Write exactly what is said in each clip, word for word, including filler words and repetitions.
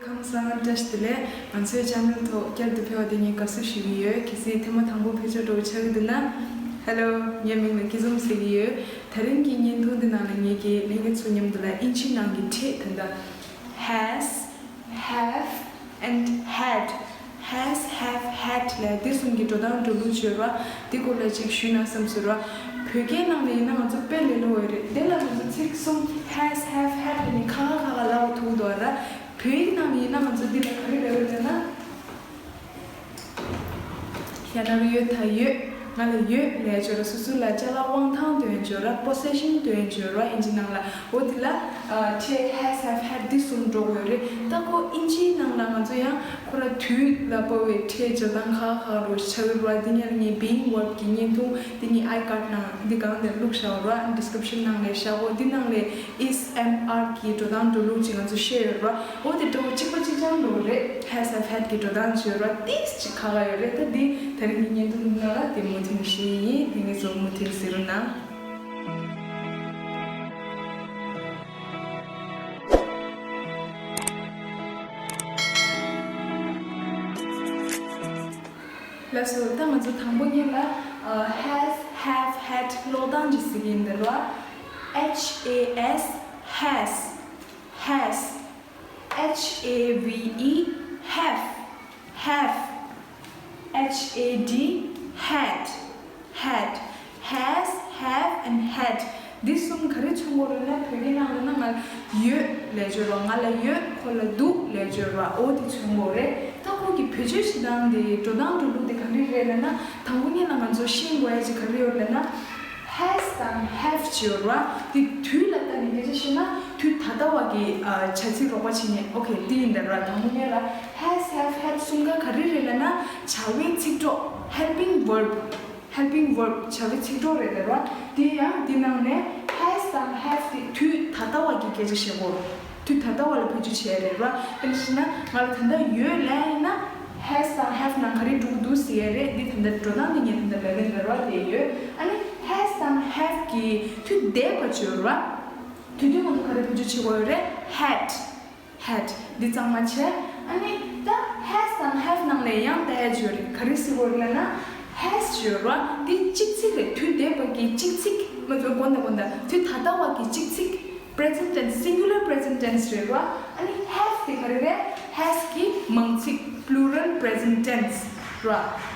ཁམས་བཟང་། བཀྲ་ཤིས་བདེ་ལེགས། ང་ཚོའི་ཆེ་ནལ་ཐོག་བསྐྱར་དུ་ཕེབས་པ་དེ་ངས་དགའ་བསུ་ཞུ་གི་ཡོད། གལ་སྲིད་ཐེངས་མ་དང་པོ་ཕེབས་ཆོག་འགྲོ་ཆགས་ཀྱི་འདུག་ན། Hello། ངའི་མིང་ལ་སྐྱིད་འཛོམས་ཟེར་གྱི་ཡོད། དེ་རིང་གི་བརྙན་ཐུང་འདི་ནང་ལ་ངེད་ཀྱིས་ལྷན་རྒྱས་ཚོ་མཉམ་དུ་ལ་ཨིན་ཇིའི་ནང་གི་ཕྲད་ད་ལྟ་has, have and had, has, have, had ལབ་འདི་གསུམ་གྱི་འགྲོ་སྟངས་འགྲོ་ལུགས་བརྗོད་ར། འདི་སྐོར་ལ་ཅིག་ཞུས་ན་བསམ་སོང་ར། བོད་སྐད་ནང་ལ་ཡིན་ན་ང་ཚོ་དཔེ་ལས་སླ་བོ་རེད། དེ་ལ་ང་ཚོ་ཚིག་གསུམ་has, have, had ལབ་ནས་ཁ་ཁ་ཁ་ཁ་ལབ་པ་ཐུག་འདུག་ར། བོད་ཡིག་ནང་ལ་ཡིན་ན་ང་ཚོ་འདི་ལ་ག་རེ་ལབ་ཡོད་ལབ་ན། ཡ་ན་རུ་ཡོད་ད་ཡོད། ང་ལ་ཡོད་ལབ་བརྗོད་ར། སོ་སོ་ལ་ཅ་ལག་དབང་ཐང་སྟོན་བརྗོད་ར། པོ་སེ་ཤན་སྟོན་བརྗོད་ར། ཨིན་ཇི་ནང་ལ། འོ་དེ་ལ་ཨ་ཕྲད་has, have, had འདི་གསུམ་འགྲོ་དགོས་རེད། ད་ཁོ་ཨིན་ཇིའི་ནང་ལ་ང་ཚོ་ཡང་ཁོ་ར་དུས་ལ་དཔག་པའི་ཕྲད་བརྗོད་སྟངས་ཁག་ཁག་རུ་ཆགས་ཡོད་ར། འདི་ཉར་ངའི་being verb གི་བརྙན་ཐུང་འདི་ངའི་ཨའི་ཀཌ་ནང་འདི་སྒང་དེར་བླུགས་བཞག་ར། ཌི་སི་ཀི་རིབ་ཤན་ནང་ལ་བཞག་གོ། འདི་ནང་ལ་is, am, are གི་འགྲོ་སྟངས་འགྲོ་ལུགས་ཅིག་ང་ཚོ་བཤད་ཡོད་ར། འོ་དེ་འདྲ་བོ་གཅིག་པ་གཅིག་རྐྱང་འགྲོ་གི་རེད། has, have, had གི་འགྲོ་སྟངས་བྱོས་ར། ཏིས་ཅིག་ཁག་ཁག་ཡོད་རེད། ད་འདི་དེ་རིང་གི་བརྙན་ཐུང་འདི་ནང་ལ་དེ་མུ་མཐུད་ནས་བཤད་ཡིན། དེ་ངས་ཚོ་མུ་མཐུད་གཟིགས་རོགས་གནང་། ལགས་སོ། ད་ང་ཚོ་དང་པོ་ཉིད་ལ་ཨ་has, have, had ཀློག་སྟངས་ཅིག་གཟིགས་ཡིན་ད་ར། H A S, has, has, H A V E, have, have, H A D, had, had, has, have and had འདི་གསུམ་ག་རེ་མཚོན་གྱི་རེད་ན། བོད་སྐད་ནང་ལ་ན་ང་ཡོད་ལབ་བརྗོད་ར། ང་ལ་ཡོད། ཁོ་ལ་འདུག་ལབ་བརྗོད་ར། འོ་དེ་མཚོན་གྱི་རེད། ད་ཁོ་གི་བེད་སྤྱོད་བྱེད་སྟངས་དེ་འགྲོ་སྟངས་འགྲོ་ལུགས་དེ་ག་འདྲ་རེད་ལབ་ན། དང་པོ་ཉིད་ལ་ང་ཚོ་ཤེས་དགོས་ཡ་ཅིག་ག་རེ་ཡོད་ལབ་ན། has དང་have བྱས་ཡོད་ར། དེ་དུས་ལ་ལྟ་ནས་སྐད་ཆ་བཤད་ན་དུས་ད་ལྟ་བ་གི་ཨ་བྱ་ཚིག་རོགས་པ་བྱས་ནས། ཨོ་ཁེ། དེ་ཡིན་ད་ར། དང་པོ་ཉིད་ལ་has, have, had གསུམ་ཀ་ག་རེ་རེད་ལབ་ན་བྱ་བའི་ཚིག་གྲོགས། helping verb, helping verb བྱ་བའི་ཚིག་གྲོགས་རེད་ད་ར། དེ་ཡང་དེ་ནང་ནས་has དང་have དེ་དུས་ད་ལྟ་བ་གི་སྐད་ཆ་བཤད་གོ། དུས་ད་ལྟ་བ་ལ་བེད་སྤྱོད་བྱས་རེད་ར། དཔེར་ན་ང་ལ་ད་ལྟ་ཡོད་ལབ་ཡིན་ན་has དང་have ནང་ག་རེ་འགྲོ་གི་འདུག་ཟེར་ཡ་རེད། འདི་ད་ལྟ་འགྲོ་སྟངས་འདི་ངས་ད་ལྟ་ལབ་ཡིན་ད་ར། དེ་ཡོད། ཨ་ནི་has དང་have གི་དུས་འདས་པ་བརྗོད་ར། དུས་འདས་ང་ཚོ་ག་རེ་བེད་སྤྱོད་བྱེད་དགོས་ཡོད་རེད། had, had འདི་གཙང་མ་བྱས། ཨ་ནི་ད་has དང་have ནང་ལས་ཡང་ལྟ་ཡ་ཅིག་ཡོད་རེད། ག་རེ་ཟེར་དགོས་རེད་ལབ་ན། has ཅིག་ཡོད་ར། འདི་གཅིག་ཚིག་རེད། དུས་འདས་པ་གི་གཅིག་ཚིག་མ་ཚོ་དགོངས་དག་དགོངས་དག་དུས་ད་ལྟ་བ་གི་གཅིག་ཚིག present tense, singular present tense རེད་ར། ཨ་ནི་have དེ་ག་རེ་རེད། has གི་མང་ཚིག plural present tense ར།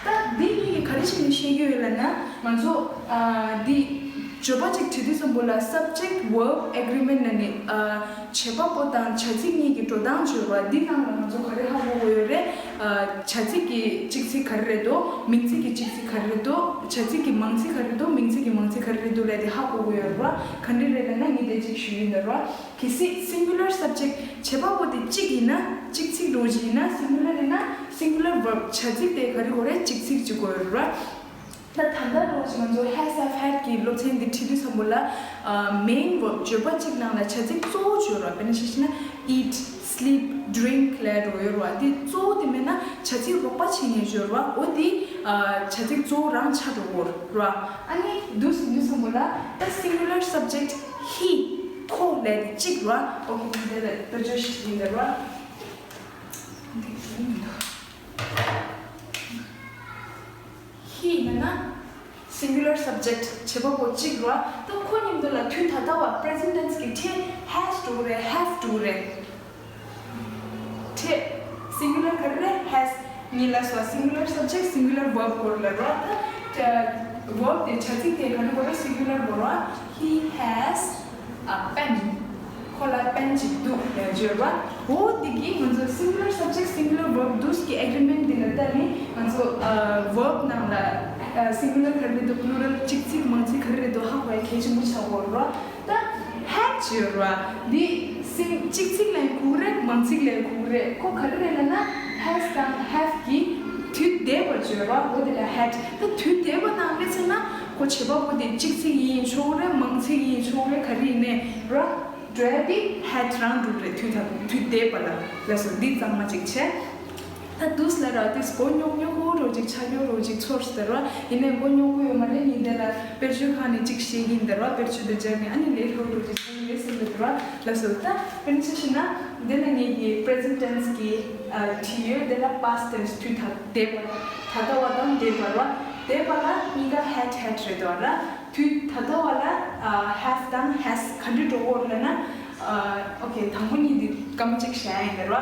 ད་འདི་གཉིས་ཀྱིས་ག་རེ་བྱས་ནས་བཤད་ཀྱི་ཡོད་ལབ་ན། ང་ཚོ་ཨ་འདི་བརྗོད་པ་ཅིག་བྲིས་དུས་ཙམ་པོ་ལ་subject verb agreement ལབ་ནས་ཨ་བྱེད་པ་པོ་དང་བྱ་ཚིག་གཉིས་ཀྱི་འགྲོ་སྟངས་བརྗོད་པ་འདི་ནང་ལ་ང་ཚོ་ག་རེ་ཧ་གོ་དགོས་ཡོད་རེད། ཨ་བྱ་ཚིག་གི་གཅིག་ཚིག་ག་རེ་རེད་འདུག་མིང་ཚིག་གི་གཅིག་ཚིག་ག་རེ་རེད་འདུག་བྱ་ཚིག་གི་མང་ཚིག་ག་རེ་རེད་འདུག་མིང་ཚིག་གི་མང་ཚིག་ག་རེ་རེད་འདུག་ལབ་དེ་ཧ་གོ་དགོས་ཡོད་རེད་བ། ག་འདྲ་རེད་ལབ་ན་ངས་དེ་གཅིག་ཞུས་ཡིན་ད་ར། གལ་སྲིད་singular subject བྱེད་པ་པོ་དེ་གཅིག་ཡིན་ན་གཅིག་ཚིག་འགྲོ་གཅིག་ཡིན་ན། singular ཡིན་ན་singular verb བྱ་ཚིག་དེ་ག་རེ་དགོས་རེད། གཅིག་ཚིག་གཅིག་དགོས་ཡོད་རེད་བ། ད་ད་ལྟ་རོགས་ཀྱིས་ང་ཚོ་has, have, had གི་སློབ་ཚན་འདི་ཁྲིད་དུས་ཙམ་པོ་ལ་ཨ་main verb བརྗོད་པ་གཅིག་ནང་ལ་བྱ་ཚིག་གཙོ་བོ་བརྗོད་རོགས། དཔེར་ན་ཆ་བཞག་ན་eat, sleep, drink ལབ་རོགས་ཡོད་རོགས། འདི་གཙོ་བོ་དེ་མེད་ན་བྱ་ཚིག་རོགས་པ་བྱས་ནས་བརྗོད་རོགས། འོ་དེ་ཨ་བྱ་ཚིག་གཙོ་བོ་རང་ཆགས་འགྲོ་གོ་རོགས། ཨ་ནི་འདུག་ཟིན་དུས་ཙམ་པོ་ལ་ད་singular subject he ཁོ་ལབ་དེ་གཅིག་རོགས། ཨོ་ཁེ། འདི་ལ་བེད་སྤྱོད་ཞིག་ཡིན་ད་རོགས། འདི་ཡིན་འདུག he མིན་ན་singular subject བྱེད་པ་པོ་གཅིག་རེད་བ། ད་ཁོ་མཉམ་དུ་ལ་དུས་ད་ལྟ་བ་present tense གི་ཕྲད་has འགྲོ་གི་རེད། have འགྲོ་གི་རེད། ཕྲད་singular ག་རེ་རེད། has གཉིས་ལ་སོ་singular subject singular verb སྐོར་ལ་རེད་བ། ད་verb དེ་བྱ་ཚིག་དེ་ག་རེ་དགོས་རེད། singular དགོས་རེད་བ། He has a pen. ཁོ་ལ་པེན་ཅིག་འདུག་ལབ་བརྗོད་ར། འོ་དེ་གིས་ང་ཚོ་singular subject singular verb འདུག་གི་agreement འདི་ལ་ལྟ་ནས་ང་ཚོ་ཨ་verb ནང་ལ་ཨ་singular ག་རེ་རེད་འདུག plural གཅིག་ཚིག་མང་ཚིག་ག་རེ་རེད་འདུག་ཧ་གོ་ཡ་གལ་ཆེན་པོ་ཆགས་ཡོད་ར། ད་had བརྗོད་ར། འདི་སིང་གཅིག་ཚིག་ལ་གོ་གི་རེད། མང་ཚིག་ལ་གོ་གི་རེད། ཁོ་ག་རེ་རེད་ལབ་ན་has དང་have གི་དུས་འདས་པ་བརྗོད་ར། འོ་དེ་ལ་had། ད་དུས་འདས་པ་ནང་སླེབས་ཚར་ན་ཁོ་བྱེད་པ་པོ་དེ་གཅིག་ཚིག་ཡིན་ཆོག་རེད། མང་ཚིག་ཡིན་ཆོག་རེད། ག་རེ་ཡིན་ནའི་ར། འགྲོ་ཡ་དེ་had རང་འགྲོ་རེད། དུས་ད་དུས་འདས་པ་ལ་ལ་སོ་འདི་གཙང་མ་ཅིག་བྱས། ད་དུས་ལ་ར་དུས་མགོ་རྙོག་རྙོག་པོ་རོ་ཅིག་ཆ་རྙོག་རོ་ཅིག་ཚོར་སྟེ་ར། ཡིན་ནའི་མགོ་རྙོག་པོ་ཡོད་མ་རེད། ཉིན་དེ་ལ་དཔེར་བརྗོད་ཁང་ནས་ཅིག་བཤད་ཀྱིན་དེ་ར། དཔེར་བརྗོད་དུ་སྦྱར་ནས་ཨ་ནི་ལས་སླ་རོ་ཅིག་བྱུང་རེད་ཟེར་འདུག་ར། ལ་སོ་ད་དཔེར་ན་ཆ་བཞག་ན་འདི་ལ་ངེད་ཀྱི་present tense གི་ བྲིས་ཡོད། དེ་ལ་past tense དུས་ད་འདས་པ། ད་ལྟ་བ་དང་འདས་པ་རེད་བ། འདས་པ་ལ་གཉིས་ཀ་had, had རེད་འདུག་ར། དུས་ད་ལྟ་བ་ལ་ཨ་have དང་has ག་འདྲ་འགྲོ་གི་ཡོད་ལབ་ན། ཨ་okay དང་པོ་གཉིས་འདི་སྐར་མ་གཅིག་བཞག་ཡ་ཡིན་ད་ར།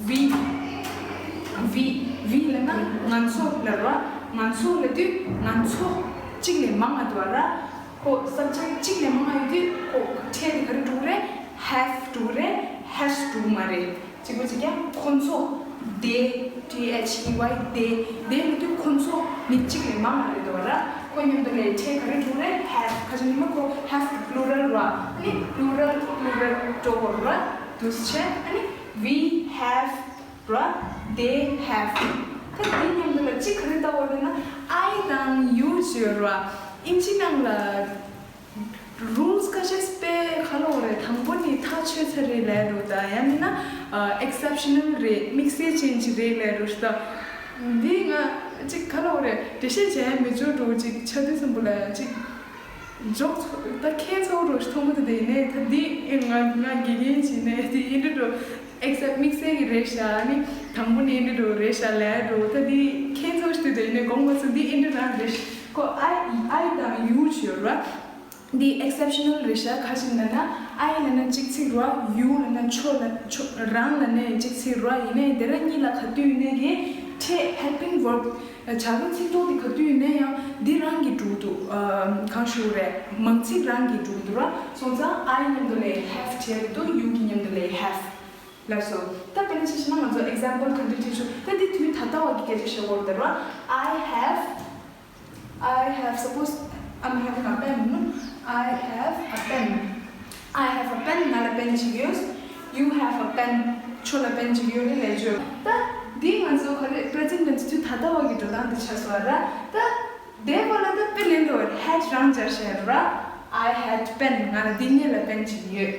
we, we, we ལབ་ན་ང་ཚོ་ལབ་ར། ང་ཚོ་ལབ་དུས་ང་ཚོ་གཅིག་ལས་མང་ང་འདུག་ར། ཁོ་subject གཅིག་ལས་མང་ང་ཡོད་དུས་ཁོ་ཕྲད་དེ་ག་རེ་འགྲོ་གི་རེད། have འགྲོ་གི་རེད། has འགྲོ་གི་མ་རེད། གཅིག་པ་གཅིག་རྐྱང་ཁོ་ཚོ། they, T H E Y, they, they ལབ་དུས་ཁོ་ཚོ་མི་གཅིག་ལས་མང་ང་རེད་འདུག་ར། ཁོ་མཉམ་དུ་ལས་ཕྲད་ག་རེ་འགྲོ་གི་རེད། have ག་ཅི་ནི་མ་ཁོ་have plural ར། ཨ་ནི་plural, plural འགྲོ་གི་ར། འདུག་སེ་བྱས། ཨ་ནི་we have ར། they have. ད་དེ་མཉམ་དུ་ལ་གཅིག་ག་རེ་ལྟ་བ་རེད་ན་I དང་you བརྗོད་ར། ཨིན་ཇི་ནང་ལ་rules ཁ་ཤས་དཔེ་ག་ལབ་དགོས་རེད། དང་པོ་ནི་ཐག་ཆོད་ཚར་རེད་ལབ་ར། ད་ཡང་མིན་ན་exceptional རེད། དམིགས་བསལ་ཅན་ཅིག་རེད་ལབ་ར། ད་འདི་ང་གཅིག་ག་ལབ་དགོས་རེད། འགྲེལ་བཤད་བྱས་མི་འཇོག་འགྲོ་གཅིག་ཆ་དུས་ཙམ་པོ་ལ་གཅིག་འཇོག་ད་ཁྱེད་ཚོ་རོ་མཐོང་གི་འདུག་དེ་ནས་ད་འདི་ང་ང་དགེ་རྒན་བྱས་ནས་དེ་ཨིན་འདྲ་འགྲོ། except དམིགས་བསལ་གྱི་རེད་ཤག་ཨ་ནི་དང་པོ་ནས་འདི་འགྲོ་རེད་ཤག་ལབ་འགྲོ། ད་འདི་ཁྱེད་ཚོ་ཞིག་ཏུ་དེ་ནས་དགོངས་པ་ཚོ་འདི་ཨིན་འདྲ་རང་རེད་ཤག་ཁོ་I, I དང་you བརྗོད་ར། འདི་exceptional རེད་ཤག་ག་ཅི་ལབ་ན་I ལབ་ན་གཅིག་ཚིག་ར། you ལབ་ན་ཁྱོད་ལ་ཁྱོད་རང་ལབ་ནས་གཅིག་ཚིག་ར། ཡིན་ནའི་དེ་ར་གཉིས་ལ་ག་དུས་ཡིན་ནའི་གི་ཕྲད་helping verb བྱ་བའི་ཚིག་གྲོགས་དེ་ག་དུས་ཡིན་ནའི་ཡང་འདི་རང་གི་འགྲོ་གི་འདུག་ཨ་གང་ཞུ་རེད། མང་ཚིག་རང་གི་འགྲོ་གི་འདུག་ར། སོང་ཙང་I མཉམ་དུ་ལས་have བྲིས་ཡ་གི་འདུག you གི་མཉམ་དུ་ལས་have ལབ་སོང་། ད་དཔེར་ན་ཆ་བཞག་ན་ང་ཚོ་example ག་འདྲ་བྲིས་ཆོག་ད་འདི་དུས་ད་ལྟ་བ་གི་སྐད་ཆ་བཤད་དགོས་རེད་ར། I have, I have, suppose I'm having a pen, no? I have a pen. I have a pen. ང་ལ་པེན་གཅིག་ཡོད། You have a pen. ཁྱོད་ལ་པེན་གཅིག་ཡོད་རེད་ལབ་བརྗོད། ད་འདི་ང་ཚོ་ག་རེ་present tense དུས་ད་ལྟ་བ་གི་འགྲོ་སྟངས་འདི་ཆགས་སོང་ར། ད་འདས་པ་ལ་ད་དཔེ་ལེན་འགྲོ་བར་had རང་སྦྱར་བྱས་ར། I had pen. ང་ལ་འདི་སྔོན་ལ་པེན་གཅིག་ཡོད།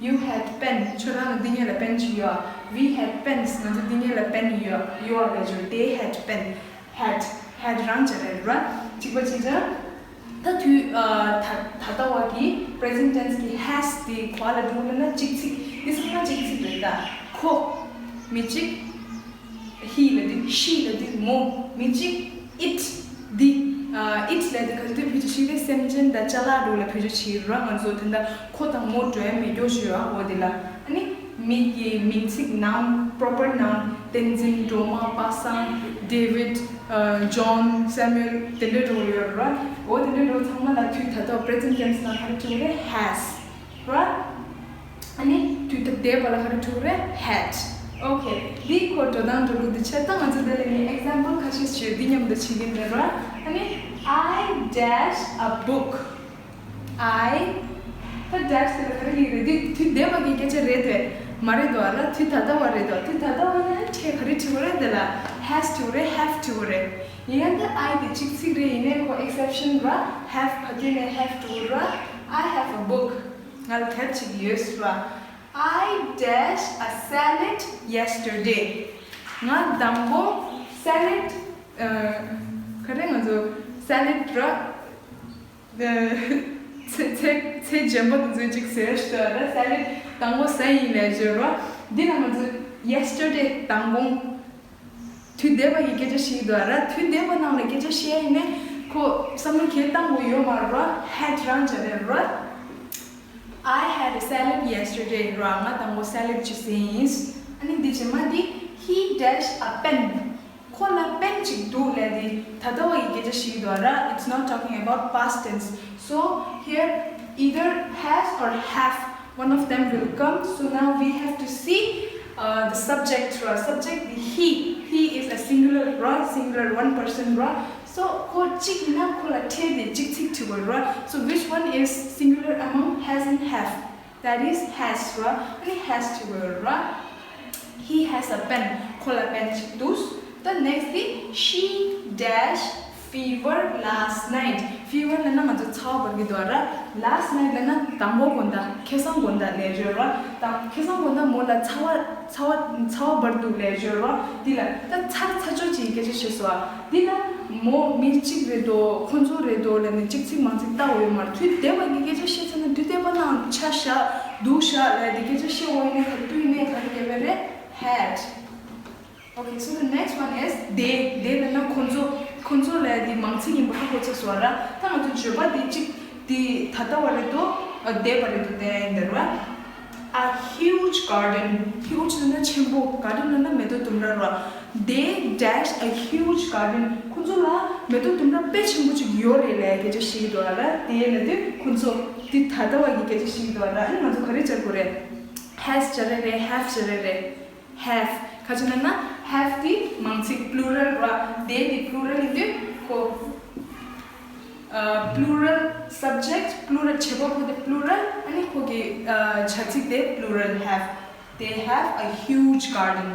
You had pen. ཁྱོད་རང་ལ་འདི་སྔོན་ལ་པེན་གཅིག་ཡོད། We had pens. ང་ཚོ་འདི་སྔོན་ལ་པེན་ཡོད། ཡོད་ལབ་བརྗོད། They had pen. had, had རང་སྦྱར་རེད་ར། གཅིག་པ་གཅིག་ར། ད་དུས་ཨ་ད་ད་ལྟ་བ་གི་present tense གི་has དེ་ག་པར་འགྲོ་ལབ་ན་གཅིག་ཚིག་འདི་ཚང་མ་གཅིག་ཚིག་རེད་ད། ཁོ། མི་གཅིག he ལབ་དུས། she ལབ་དུས། མོ། མི་གཅིག it འདི། ཨ་it ལབ་དུས་ག་དུས་བེད་སྤྱོད་བྱེད་རེད། སེམས་ཅན་དང་ཅ་ལག་འགྲོ་ལ་བེད་སྤྱོད་བྱེད་ར། ང་ཚོ་དེ་འདྲ་ཁོ་དང་མོ་འགྲོ་ཡ་མེད་སྐྱོ་ཞུ་ཡ་འོ་དེ་ལ། ཨ་ནི་མི་གི་མིང་ཚིག་noun, proper noun བསྟན་འཛིན། སྒྲོལ་མ། པ་སངས། David, John, Samuel དེ་འདྲའི་འགྲོ་ཡོད་ར། འོ་དེ་འདྲའི་འགྲོ་ཚང་མ་ལ་དུས་ད་ལྟ་present tense ནང་ག་རེ་བྲིས་རེད། has ར། ཨ་ནི་དུས་ད་ལྟའི་བར་ལ་ག་རེ་བྲིས་རེད། had. Okay འདི་ཁོ་འགྲོ་སྟངས་འགྲོ་ལུགས་འདི་ཆ་ད་ང་ཚོ་འདི་ལ་ནི་example ཁ་ཤས་ཤིག་འདི་མཉམ་དུ་བྱེད་ཀྱིན་རེད་ར། ཨ་ནི་I dash a book. I ད་dash དེ་ལ་ག་རེ་ལབ་རེད། འདི་དུས་འདས་པ་གི་སྐད་ཆ་རེད་དེ། མ་རེད་དོ་ཨ་ལ། དུས་ད་ལྟ་བ་རེད་དོ། དུས་ད་ལྟ་བ་ནི་ཕྲད་ག་རེ་བྲིས་པ་རེད། དེ་ལ་has བྲིས་པ་རེད། have བྲིས་པ་རེད། ཡིན་ཡང་དེ་I དེ་གཅིག་ཚིག་རེད། ཡིན་ནའི་ཁོ་exception ར། have ག་དུས་ནས་have བྲིས་པ་ར། I have a book. ང་ལ་དེབ་ཅིག་ཡོད་ར། I dash a salad yesterday. ང་དང་པོ་salad ཨ་ག་རེ་ང་ཚོ་salad ར། ཚེ་ཚེ་ཚེ་རྗེན་པ་དེ་ཚོའི་གཅིག་ཟེར་ཞོར་ར། salad དང་པོ་ཟ་ཡིན་ལབ་ཞོར་ར། འདི་ལ་ང་ཚོ་yesterday དང་པོ་དུས་འདས་པ་ཡི་སྐད་ཆ་ཞིག་འདུག་ར། དུས་འདས་པ་ནང་ལ་སྐད་ཆ་བཤད་ཡིན་ནའི་ཁོ་བསམ་བློ་ཁྱེད་བཏང་དགོས་ཡོད་མ་རེད་ར། had རང་སྦྱར་རེད་ར། I had a salad yesterday ར། ང་དང་པོ་salad ཅིག་ཟས་ཡིན། ཨ་ནི་འདི་རྗེས་མ་འདི། He dash a pen. ཁོ་ལ་པེན་ཅིག་འདུག་ལབ་དེ་ད་ལྟ་བ་ཡི་སྐད་ཆ་ཞིག་འདུག་ར། It's not talking about past tense. So here either has or have, one of them will come. So now we have to see uh, the subject ར། subject དེ་he. He is a singular ར། singular, one person ར། So ཁོ་གཅིག་ཡིན་ན་ཁོ་ལ་ཕྲད་དེ་གཅིག་ཚིག་བྲིས་པ་ར། So which one is singular among has and have? That is has ར། ཨ་ནི་has བྲིས་པ་ར། He has a pen. ཁོ་ལ་པེན་ཅིག་འདུག་ད་next དེ། She dash fever last night. Fever ལབ་ན་ང་ཚོ་ཚ་བ་འབར་གྱི་འདུག་ར། Last night ལབ་ན་དང་པོ་དགོང་དག་ཁ་སང་དགོང་དག་ལབ་ཡ་ཡོད་ར། དང་ཁ་སང་དགོང་དག་མོ་ལ་ཚ་བ་ཚ་བ་ཚ་བ་འབར་འདུག་ལབ་ཡ་ཡོད་ར། འདི་ལ་ད་ཚར་ཚ་ཆོག་ཅིག་སྐད་ཆ་བཤད་སོང་ཨ། འདི་ལ་མོ་མི་གཅིག་རེད་དོ། ཁོ་ཚོ་རེད་དོ་ལབ་ནས་གཅིག་ཚིག་མང་ཚིག་བལྟ་འོས་མ་རེད། དུས་འདས་པ་གི་སྐད་ཆ་བཤད་ཚར་ན་དུས་འདས་པ་ནང་ཆ་བཞག་འདུག་བཞག་ལབ་དེ་སྐད་ཆ་བཤད་འོས་ནས་ག་དུས་ནས་ག་རེ་ལབ་པ་རེད། had Okay, so the next one is they. They ལབ་ན་ཁོ་ཚོ། ཁོ་ཚོ་ལབ་ཡ་དེ་མང་ཚིག་ཡིན་པ་ཧ་གོ་ཚར་སོང་ར། ད་ང་ཚོ་བརྗོད་པ་དེ་གཅིག་དེ་ད་ལྟ་བ་རེད་དོ། ཨ། འདས་པ་རེད་དོ། དེ་ཡིན་ད་ར། A huge garden. Huge ལབ་ན་ཆེན་པོ། Garden ལབ་ན་མེ་ཏོག་ལྡུམ་ར་ར། They dash a huge garden. ཁོ་ཚོ་ལ་མེ་ཏོག་ལྡུམ་ར་དཔེ་ཆེན་པོ་ཅིག་ཡོད་རེད་ལབ་ཡ་སྐད་ཆ་བཤད་ཀྱི་འདུག་ར། དེ་ལབ་དུས་ཁོ་ཚོ་དེ་ད་ལྟ་བ་གི་སྐད་ཆ་བཤད་ཀྱི་འདུག་ར། ཨ་ནི་ང་ཚོ་ག་རེ་སྦྱར་དགོས་རེད། Has སྦྱར་རེད་རེད། Have སྦྱར་རེད་རེད། Have ག་ཅི་ན་ན། Have དེ་མང་ཚིག་plural ར། They དེ་plural ཡིན་དུས་ཁོ། ཨ། Plural subject, plural བྱེད་པ་པོ་དེ་plural ཨ་ནི་ཁོ་གི་ཨ་བྱ་ཚིག་དེ་plural have. They have a huge garden.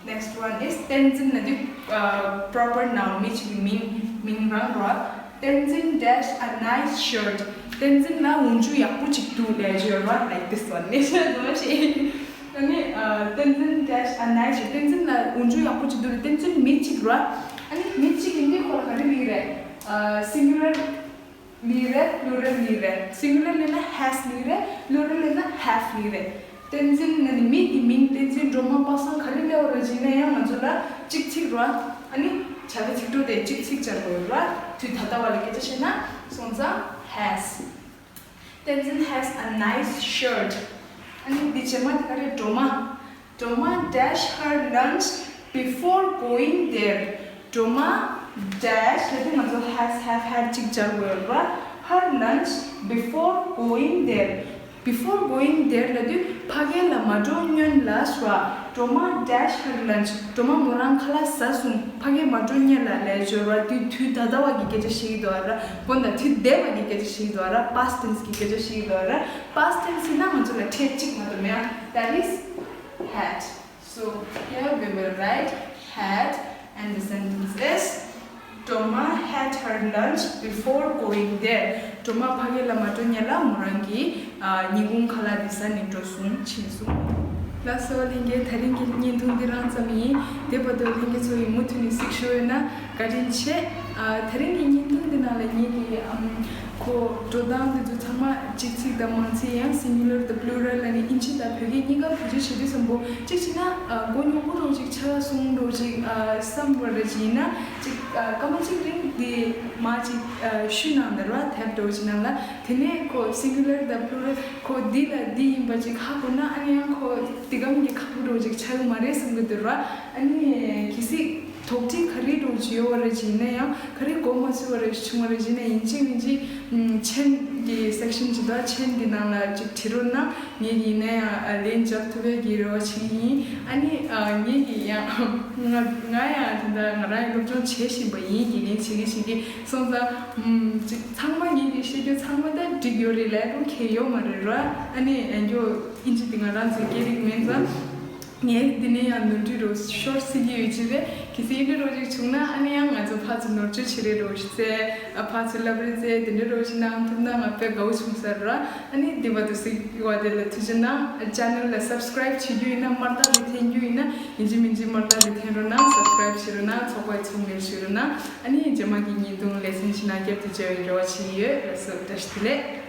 Next one is བསྟན་འཛིན་ལབ་དུས་ཨ་proper noun མི་གཅིག་གི་མིང་མིང་རང་ར། བསྟན་འཛིན dash a nice shirt. བསྟན་འཛིན་ལ་འོག་འཇུག་ཡག་པོ་ཅིག་འདུག་ལབ་ཡ་ཅིག་ཡོད་ར། Like this one. ནས་ཤ་དུ་མ་ཤེས། ཨ་ནི་ཨ་བསྟན་འཛིན་dash a nice shirt. བསྟན་འཛིན་ལ་འོག་འཇུག་ཡག་པོ་ཅིག་འདུག་ལབ། བསྟན་འཛིན་མི་གཅིག་ར། ཨ་ནི་མི་གཅིག་ཡིན་དུས་ཁོ་ལ་ག་རེ་ལབ་ཀྱི་རེད། ཨ། singular ལབ་ཀྱི་རེད། Plural ལབ་ཀྱི་རེད། Singular ལབ་ན་has ལབ་ཀྱི་རེད། Plural ལབ་ན་have ལབ་ཀྱི་རེད། བསྟན་འཛིན་ནི་མི་གི་མིང་། བསྟན་འཛིན་སྒྲོལ་མ་པ་སངས་ག་རེ་ལབ་པ་རེད་ཅེ་ན་ཡང་ང་ཚོ་ལ་གཅིག་ཚིག་ར། ཨ་ནི་བྱ་བའི་ཚིག་གྲོགས་དེ་གཅིག་ཚིག་སྦྱར་དགོས་ར། དུས་ད་ལྟ་བ་ལ་སྐད་ཆ་བཤད་ན་སོང་ཙང་has. བསྟན་འཛིན has a nice shirt. ཨ་ནི་འདི་རྗེས་མ་དེ་ག་རེ། སྒྲོལ་མ། སྒྲོལ་མ dash her lunch before going there. སྒྲོལ་མ་dash ལབ་དུས་ང་ཚོ་has, have, had གཅིག་སྦྱར་དགོས་ར། Her lunch before going there. Before going there ལབ་དུས་ཕ་གི་ལ་མ་འགྲོ་སྔོན་ལ་ཟེར་བ། སྒྲོལ་མ dash her lunch. སྒྲོལ་མ་མོ་རང་ཁ་ལག་ཟ་སོང་། ཕ་གི་མ་འགྲོ་སྔོན་ལ་ལབ་ཡ་ཅིག་ཡོད་ར། དུས་དུས་ད་ལྟ་བ་གི་སྐད་ཆ་བཤད་ཀྱི་འདུག་ར། དགོངས་དག་དུས་འདས་པ་གི་སྐད་ཆ་བཤད་ཀྱི་འདུག་ར། Past tense གི་སྐད་ཆ་བཤད་ཀྱི་འདུག་ར། Past tense ཡིན་ན་ང་ཚོ་ལ་ཕྲད་གཅིག་མ་གཏོགས་མེད་ཨ། That is had. So here we will write had and the sentence is Toma had her lunch before going there. སྒྲོལ་མ་ཕ་གི་ལ་མ་འགྲོ་སྔོན་ལ་མོ་རང་གི་ཨ་ཉིན་གུང་ཁ་ལག་འདི་ཟ་ནས་འགྲོ་སོང་། ཕྱིན་སོང་། ལགས་སོ་ལྷན་རྒྱས། དེ་རིང་གི་བརྙན་ཐུང་འདི་རང་ཙམ་ཡིན། དེ་བར་དུ་ལྷན་རྒྱས་ཚོ་ཡིས་མུ་མཐུད་ནས་གཟིགས་ཞུ་ཡོད་ན་བཀའ་དྲིན་ཆེ། ཨ་དེ་རིང་གི་བརྙན་ཐུང་འདི་ནང་ལ་ངེད་ཀྱི་ཨམ་ཁོ་འགྲོ་སྟངས་འདི་ཚོ་ཚང་མ་གཅིག་ཚིག་དང་མང་ཚིག་ཡང་singular དང་plural ལ་ནི་ཨིན་ཇི་དང་བོད་སྐད་གཉིས་ཀ་བེད་སྤྱོད་བྱེད་དུས་ཙམ་པོ་གཅིག་བྱས་ན་ཨ་མགོ་རྙོག་པོ་འདྲ་ཅིག་ཆགས་སོང་འདྲ་ཅིག་ཨ་བསམ་པ་རེ་ཅིག་ཡིན་ན་ཅིག་ཨ་སྐར་མ་གཅིག་རིང་འདི་མ་ཅིག་ཨ་ཤུལ་ནང་འདར་བ་ཐེབས་འདྲ་ཅིག་ནང་ལ། དེ་ནས་ཁོ་singular དང་plural ཁོ་འདི་ལ་འདི་ཡིན་པ་ཅིག་ཧ་གོ་ན་ཨ་ནི་ཡང་ཁོ་འདི་གམ་གྱི་ཁག་པོ་འདྲ་ཅིག་ཆགས་ཀྱི་མ་རེད་བསམ་གྱི་འདུག་ར། ཨ་ནི་གལ་སྲིད་དོགས་འདྲི་ག་རེ་འདྲ་ཅིག་ཡོད་པ་རེ་ཅིག་ཡིན་ན་ཡང་ག་རེ་གོ་མ་ཚོད་པ་རེ་བྱུང་བ་རེ་ཅིག་ཡིན་ན་ཡིན་གཅིག་མིན་གཅིག་ཨམ་chat གི་section ཅིག་དང་chat འདི་ནང་ལ་ཅིག་བྲིས་རོགས་གནང་། ངེད་ཀྱིས་ཡིན་ན་ཡང་ཨ་ལན་རྒྱག་ཐུབ་པའི་གི་རེ་བ་བྱེད་ཀྱི་ཡིན། ཨ་ནི་ཨ་ངེད་ཀྱིས་ཡང་ང་ང་ཡང་དེ་འདྲ་ང་རང་ཡང་སློབ་སྦྱོང་བྱེད་བཞིན་པ་ཡིན། དགེ་རྒན་བྱེད་ཀྱི་བྱེད་ཀྱི་སོང་ཙང་ཨམ་ཅིག་ཚང་མ་ངེད་ཀྱིས་བཤད་རྒྱུ་ཚང་མ་ད་འགྲིག་ཡོད་རེད་ལབ་རུང་ཁྱད་ཡོད་མ་རེད་ར། ཨ་ནི་ཨ་འགྱོ་ཨིན་ཇི་དེ་ང་རང་ཚོའི་སྐད་རིགས་མིན་ཙང་། ངས་འདི་ནས་ཡང་ནོར་འཁྲུལ་རོ་ཤོར་སྲིད་ཀྱི་ཡོད་ཀྱི་རེད། གལ་སྲིད་འདི་རོ་ཅིག་བྱུང་ན་ཨ་ནི་ཡང་ང་ཚོ་ཕར་ཚུར་ནོར་བཅོས་བྱེད་རེས་རོ་ཞིག་ཟེར། ཨ་ཕར་ཚུར་ལབ་རེས་ཟེར་དེ་འདྲ་རོ་ཞིག་གནང་ཐུབ་ན་ང་དཔེ་དགའ་བོ་བྱུང་ས་རེད་ར། ཨ་ནི་འདི་བར་དུ་གཟིགས་པ་དེ་ལ་ཐུགས་རྗེ་གནང་། channel ལ་subscribe བྱེད་རྒྱུ་ཡིན་ན་དམར་རྟགས་དེ་འཐེན་རྒྱུ་ཡིན་ན་ཡིན་གཅིག་མིན་གཅིག་དམར་རྟགས་དེ་འཐེན་རོགས་གནང་། subscribe བྱེད་རོགས་གནང་། ཚོགས་པའི་ཚོགས་མིར་བྱེད་རོགས་གནང་། ཨ་ནི་རྗེས་མ་གི་བརྙན་ཐུང་ལེ་ཚན་ཕྱི་ནང་རྒྱབ་ཏུ་མཇལ་བའི་རེ་བ་བྱེད་ཀྱི་ཡོད། ལགས་སོ་བཀྲ་ཤིས་བདེ་ལེགས།